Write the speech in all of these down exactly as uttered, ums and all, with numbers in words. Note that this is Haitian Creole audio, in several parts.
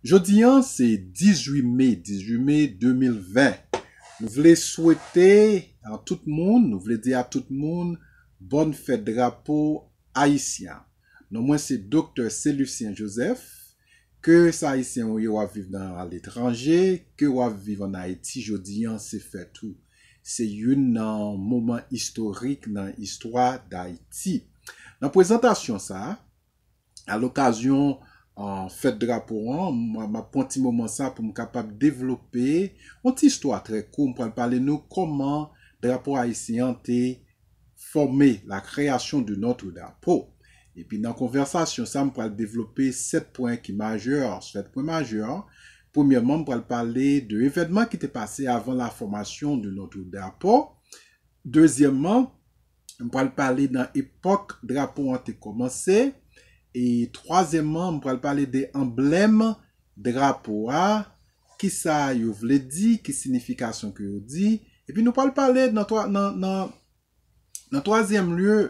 Jodi a, se dizuit me, dizuit me de mil ven. Nou vle swete a tout moun, nou vle di a tout moun, bòn fèt drapo ayisyen. Non mwen se Doktè Celusien Joseph. Ke sa ayisyen ou ye, w ap viv nan aletranje, ke w ap viv ann Ayiti, jodi a, se fèt ou. Se youn nan moman istorik nan istwa Dayiti. Nan prezantasyon sa a, a lokazyon, uh, fèt drapo an, m, m ap pran ti moman sa pou m kapab devlope yon ti istwa trè kout. M pral pale nou kòman drapo ayisyen an te fòme, la création de notre drapeau. Epi nan konvèsasyon sa, m pral devlope sèt pwen ki majè, sèt pwen majè. Premyèman, m pral pale de evènman ki te pase avan la formation de notre drapeau. Dezyèmman, m pral pale nan epòk drapo an te kòmanse. E twazyèmman, m pral pale de anblèm drapo a, kisa yo vle di, ki siyifikasyon ke yo di. Epi nou pral pale nan twa, nan, nan, nan twazyèm lye,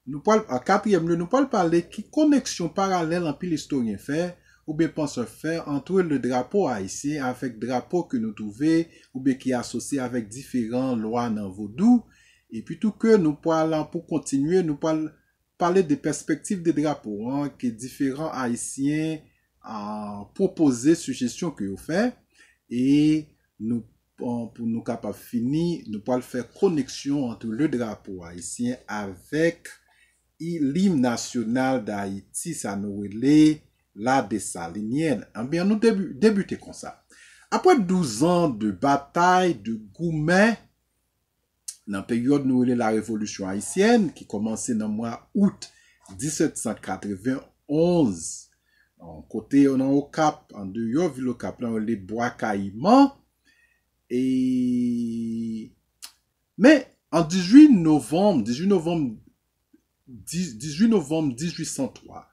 nou pral, an katriyèm lye, nou pral pale ki koneksyon paralèl anpil istoryen fè oubyen pansè fè entre le drapeau haïtien avèk drapo ke nou twouve oubyen ki asosye avèk diferan lwa nan vodou. Epi tou ke nou pral, pou kontinye, nou pral pale de pèspektiv de drapo an ke diferan ayisyen, ah, pwopoze, sijesyon ke yo fè. E nou, ah, pou nou kapab fini, nou pral fè koneksyon entre le drapeau haïtien avèk i, lim nasyonal Dayiti, sa nou rele la Dessalinienne. Ebyen, nou debi-, debite konsa. Apre douz an de batay, de goumen, nan peryòd nou rele la Révolution haïtienne, ki kòmanse nan mwa out disèt san katrevenn onz, kote yo nan Okap, andeyò vil Okap la, yo rele Bwa Kayiman. E, men, an dizuit novanm, dizuit novanm, diz, dizuit novanm dizuit san twa,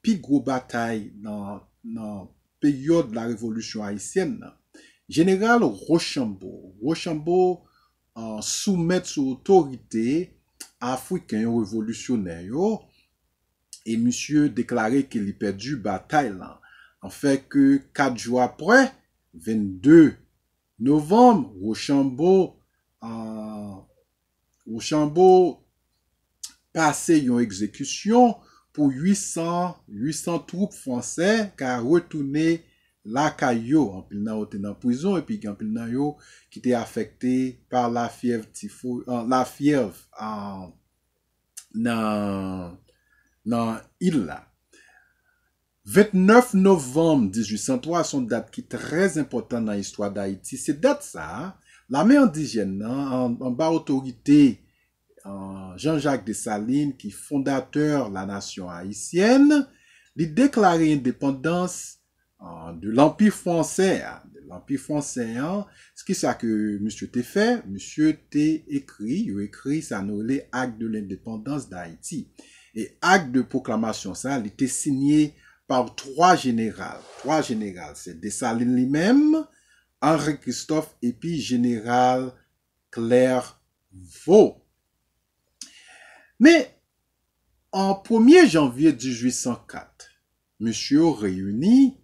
pi gwo batay nan, nan peryòd la Révolution haïtienne nan, Jeneral Rochambeau, Rochambeau, ah, soumèt sou otorite afriken yo, revolisyonè yo, e misye deklare ke li pèdi batay lan. Anfen, ke kat jou apre, vennde novanm, Rochambeau, ah, Rochambeau pase yon egzekisyon pou uit san, uit san twoup fransè ka retounen lakay yo. Anpil nan yo te nan prizon, epi gen anpil nan yo ki te afekte pa lafyèv tifo, ah, lafyèv, ah, nan, nan il la. Vennèf novanm dizuit san twa se yon dat ki trè enpòtan nan istwa Dayiti. Se dat sa a, lame endijèn nan, an, anba otorite, ah, Jean-Jacques Dessalines, ki fondatè la nation haïtienne, li deklare endepandans, ah, de lanpi fransè a, de lanpi fransè an. Kisa ke misye te fè? Misye te ekri, yo ekri sa nou rele Acte de l'Indépendance d'Haïti. E akt de pwoklamasyon sa, li te sinye pa twa jeneral. Twa jeneral, se Desalin li menm, Henri Christophe epi jeneral Clerveau. Men, an premye janvye dizuit san kat, mesye yo reyini,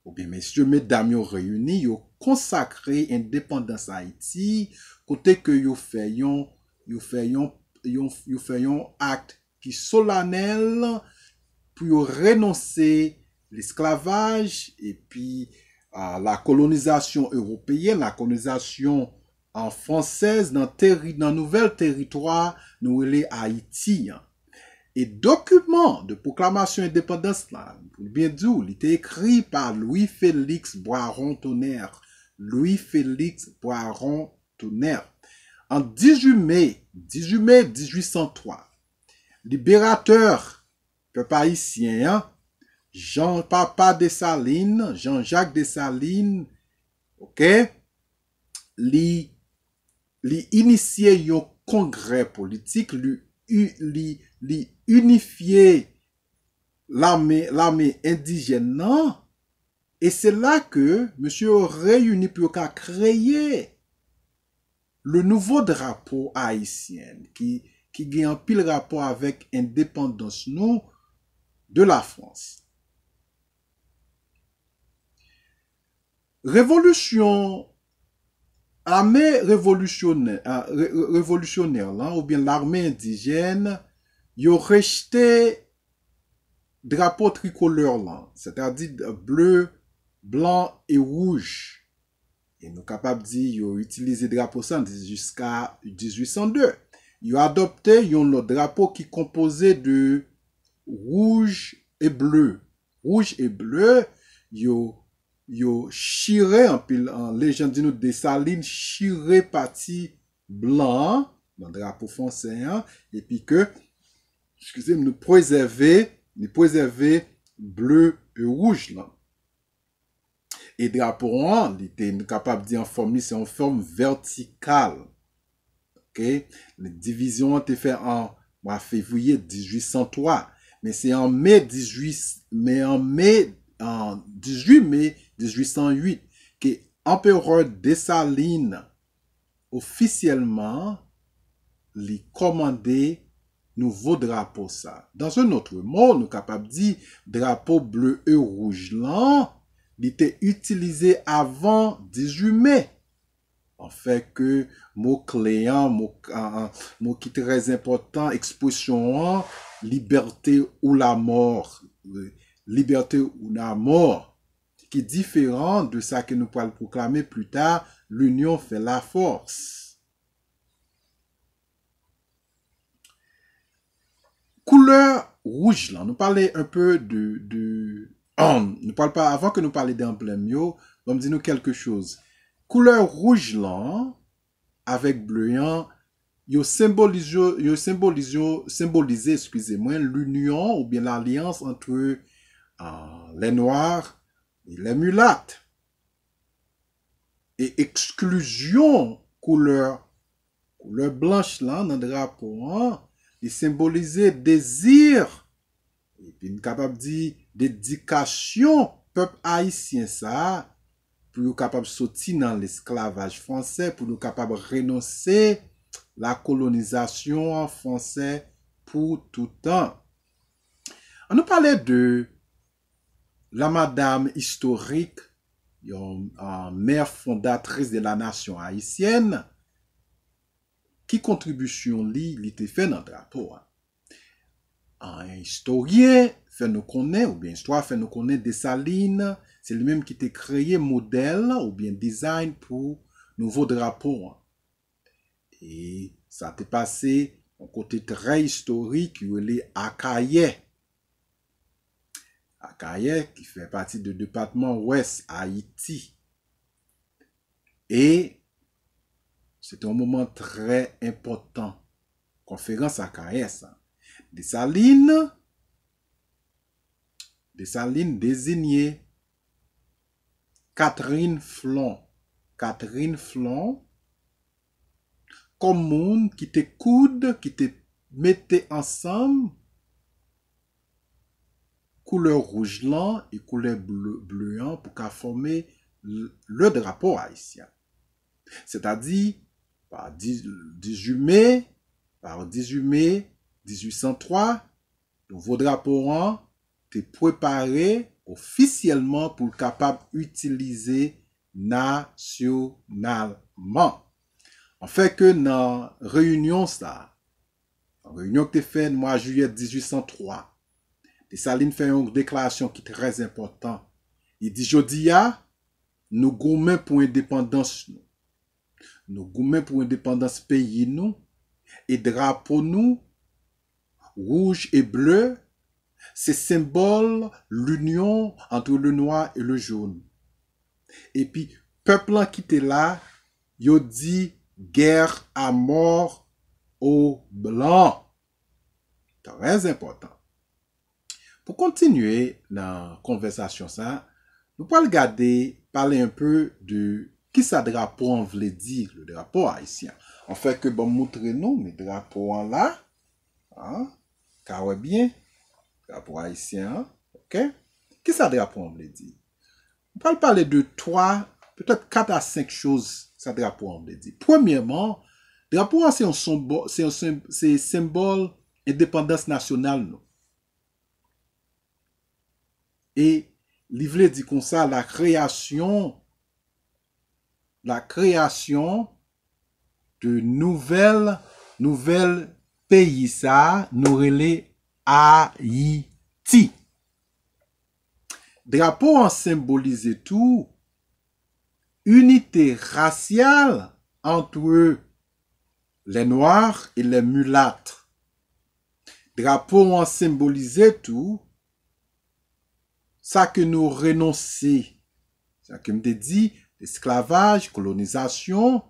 oubyen mesye, medam yo reyini, yo konsakre endepandans Ayiti, kote ke yo fè yon, yo fè yon, yon, yo fè yon akt ki solanèl pou yo renonse lesklavaj epi, ah, la kolonizasyon ewopeyèn, la kolonizasyon, ah, fransèz nan teri-, nan nouvèl teritwa nou rele Ayiti an. E dokiman de pwoklamasyon endepandans la, pou byen di w, li te ekri pa Louis Félix Boiron Tonnerre. Louis Félix Boiron Tonnerre. An dizuit me, dizuit me dizuit san twa, liberatè pèp ayisyen an, Jean Papa Dessalines, Jean-Jacques Dessalines, oke, li, li inisye yon kongrè politik, li, li, li inifye lame, lame endijèn nan, e se la ke mesye yo reyini pou yo ka kreye le nouveau drapeau haïtien, ki, ki gen anpil rapò avèk endepandans nou de la Frans. Revolisyon, ame revolisyonè, a, re-, re-, revolisyonè lan, oubyen lame endijèn, yo rejte drapo trikolè lan, sètadi ble, blan e wouj. E nou kapab di yo itilize drapo sa jiska dizuit san de. Yo adopte yon lòt drapo ki konpoze de wouj e ble. Wouj e ble, yo, yo chire, anpil, an, lejann di nou Desalin chire pati blan an nan drapo fransè an, epi ke, eskize m, nou prezève, li prezève ble e wouj lan. E drapo an, li te, nou kapab di an fòm li, se yon fòm vètikal. Ok? Divizyon an te fè an mwa fevriye dizuit san twa. Men se an me dizuit, men an me, an dizuit me dizuit san uit, ke Anperè Desalin ofisyèlman, li kòmande nouvo drapo sa. Dans un autre mot, nou kapab di drapo ble e wouj lan, li te itilize avan dizuit me. Anfèt ke mo kle an, mo, an, an, mo ki trè enpòtan, ekspresyon an, liberté ou la mort. Liberté ou la mort, ki diferan de sa ke nou pral pwoklame pli ta, l'union fait la force. Koulè wouj lan, nou pale un peu de, de, nou pral pa, avan ke nou pale de anblèm yo, ban m di nou kèlke choz. Koulè wouj lan, avèk ble an, yo senbolize, yo senbolize, senbolize, eskize mwen, l'union oubyen l'alyans entre, euh, les noirs et les mulattes. E eksklizyon koulè, koulè blanch lan nan drapo an, li senbolize dezi, epi n kapab di dedikasyon pèp ayisyen sa a, pou yo kapab soti nan lesklavaj fransè, pou nou kapab renonse lakolonizasyon an fransè pou toutan. An nou pale de la madame historique, yon, euh, mère fondatrice de la nation haïtienne, ki kontribisyon li, li te fè nan drapo a. An istoryen fè nou konnen, oubyen istwa fè nou konnen Desalin, se li menm ki te kreye modèl oubyen design pou nouvo drapo an. E sa te pase yon kote trè istorik, yo rele Akayè. Akayè, ki fè pati de depatman Wès Ayiti. E se te yon moman trè enpòtan, konferans Akayè sa. Desalin, Desalin deziye Catherine Flon. Catherine Flon kòm moun ki te koud, ki te mete ansanm koulè wouj lan e koulè ble, ble an pou ka fòme l-, le drapo ayisyen. Sètadi, pa di-, dizuit me, pa dizuit me dizuit san twa, nouvo drapo an te prepare ofisyèlman pou l kapab itilize nasyonalman. Anfèt ke nan reyinyon sa, nan reyinyon ki te fèt mwa jiyè dizuit san twa, Desalin fè yon deklarasyon ki trè enpòtan. Li di, jodi a, nou goumen pou endepandans nou. Nou goumen pou endepandans peyi nou, e drapo nou, wouj e ble, se senbòl l'union entre le noir et le jaune. Epi, pèp lan ki te la, yo di, guerre à mort aux blancs. Trè enpòtan. Pou kontinye nan konvèsasyon sa, nou pral gade, pale un peu de kisa drapo an vle di, le drapo ayisyen. Anfèt ke ban m moutre nou, men drapo an la, an, ka wè byen, drapo ayisyen an, ok? Kisa drapo an vle di? M pral pale de twa, petèt kat a senk choz sa drapo an vle di. Premyèman, drapo an se yon senbò-, se yon sen-, se senbòl endepandans nasyonal nou. E li vle di konsa, la kreyasyon la création de nouvèl, nouvèl peyi sa a, nou rele Ayiti. Drapo an senbolize tou inite rasyal entre les noirs et les mulattes. Drapo an senbolize tou sa ke nou renonse, sa ke m te di, lesklavaj, kolonizasyon,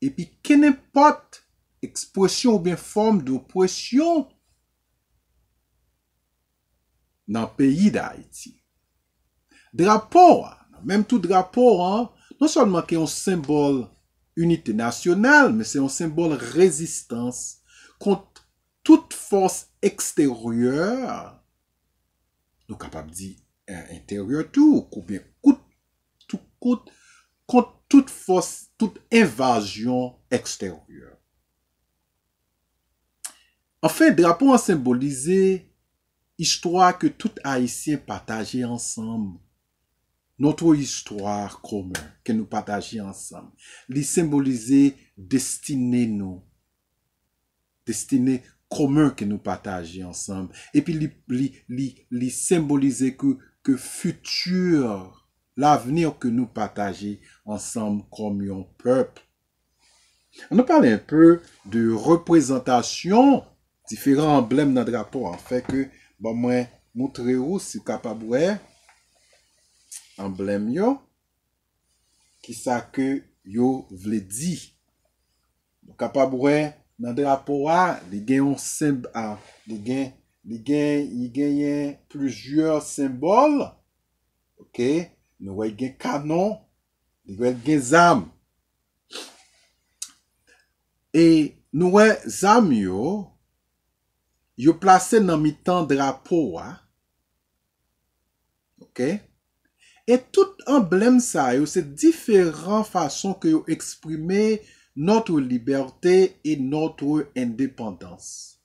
epi kenenpòt ekspresyon oubyen fòm dopresyon nan peyi Dayiti. Drapo a, menm tou drapo an, non sèlman ke yon senbòl inite nasyonal, men se yon senbòl rezistans kont tout fòs eksteryè, nou kapab di, eh, enteryè tou, oubyen kout, tou kout, kont tout fòs, tout envazyon eksteryè. Anfen, drapo an senbolize istwa ke tout Ayisyen pataje ansanm. Notre histoire commune ke nou pataje ansanm. Li senbolize destine nou. Destine komen ke nou pataje ansanm. Epi li, li, li, li senbolize ke, ke futur, l'avenir ke nou pataje ansanm kòm yon pèp. Ann nou pale enpe de reprezantasyon diferan anblèm nan drapo a. Fè ke, ban mwen moutre ou, si w kapab wè, anblèm yo, kisa ke yo vle di. Nou kapab wè nan drapo a, li gen yon senb-, a, li gen, li gen, li genyen plizyè senbòl. Oke? Nou wè gen kanon, li wè gen zam. E nou wè zam yo, yo plase nan mitan drapo a. Oke? E tout anblèm sa yo, se diferan fason ke yo eksprime notre liberté et notre indépendance.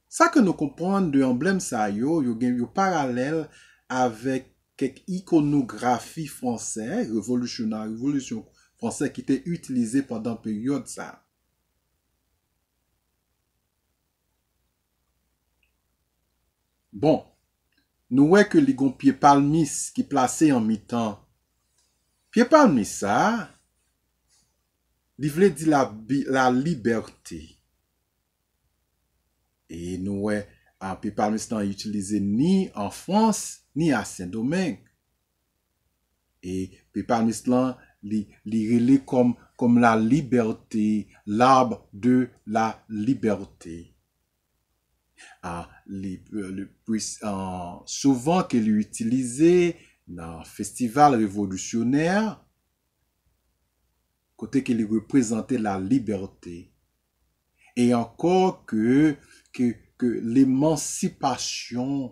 Sa ke nou konprann de anblèm sa yo, yo gen, yo paralèl avèk kèk ikonografi fransè, revolisyon, nan revolisyon fransè ki te itilize pandan peryòd sa. Bon, nou wè ke li gon pye palmis ki plase an mitan. Pye palmis sa, li vle di la bi-, la libète. E nou wè, a, pye palmis lan itilize ni an Frans, ni a Sendomeng. E pye palmis lan, li, li rele kòm, kòm la liberté, l'arbre de la liberté. A, li, li, plis, a, souvan ke li itilize nan festival revolisyonè, kote ke li reprezante la libète. E ankò ke, ke, ke lemansipasyon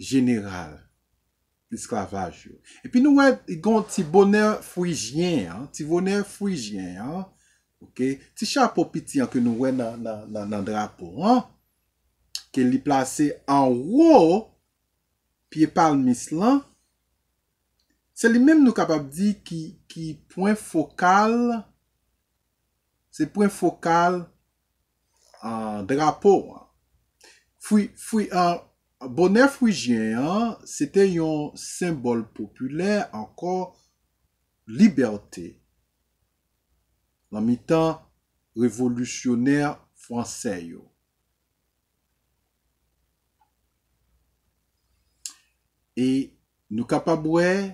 jeneral esklavaj yo. Epi nou wè, gen yon ti bonè frijyen an, ti bonè frijyen an, oke, ti chapo piti an ke nou wè nan, nan, nan, nan drapo an, ke li plase anwo pye palmis lan, se li menm nou kapab di ki, ki pwen fokal, se pwen fokal, a, drapo an. Fwi, fwi, a, bonè frijyen an, se te yon senbòl popilè ankò libète nan mitan revolisyonè fransè yo. E nou kapab wè